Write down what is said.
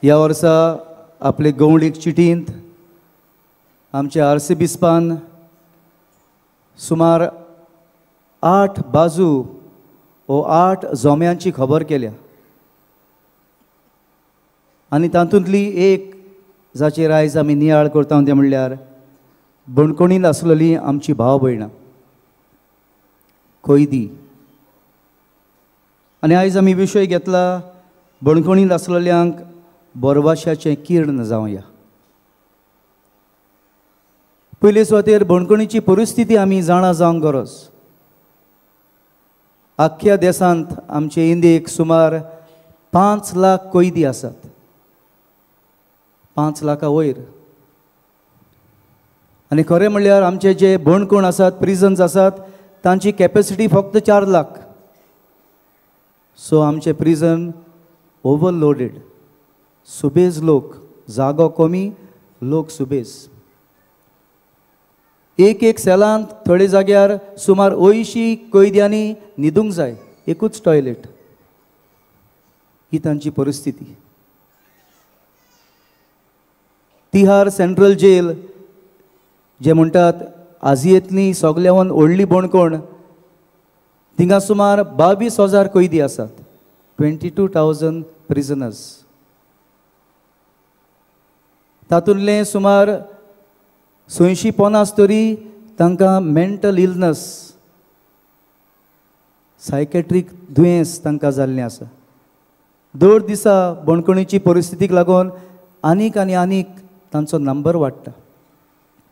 ह्या वर्सा आपले गवळीक चिटींत आमचे आर्सेबिस्पान सुमार 8 बाजू वो 8 जोम्यांची खबर केल्या आनी तातूंतली एक जाचेर आयज आमी नियाळ करता तें म्हणल्यार बणकोणींत आसलेली आमची भाव भयणां कैदी. आनी आयज आमी विशय घेतला बणकोणींत आसलेल्यांक बोरवाशाचें किर्ण जावया. पयले सुवातेर बणकोणीची परिस्थिती आमी जाणा जावंक गरज. आख्ख्या देशांत आमचे इंडियेक सुमार 5 लाख कैदी आसात, 5 लाखा वयर. आनी खरें म्हणल्यार आमचे जे बणकोण आसात, प्रिजन्स आसात, तांची कॅपेसिटी फक्त 4 लाख. सो आमचे प्रिजन ओवरलोडेड, सुबेज लोक, जागो कमी, लोक सुबेज. एक एक सेलांत थोडे जाग्यार सुमार 80 कैद्यांनी न्हिदूंक जाय, एकूच टॉयलेट. ही तांची परिस्थिती. तिहार सेंट्रल जेल जे म्हणटात आजियेंतली सगल्यावन व्हडली बणकोण, थिंगा सुमार 22,000 कैदी आसात, 22,000 प्रिजनर्स. तातूंतले सुमार 650 तरी तांकां मेंटल इलनस, सायकेट्रीक दुयेंस तांकां जाल्लें आसा. दर दिसा बणकोणीची परिस्थितीक लागून आनीक आनी आनीक तांचो नंबर वाडटा.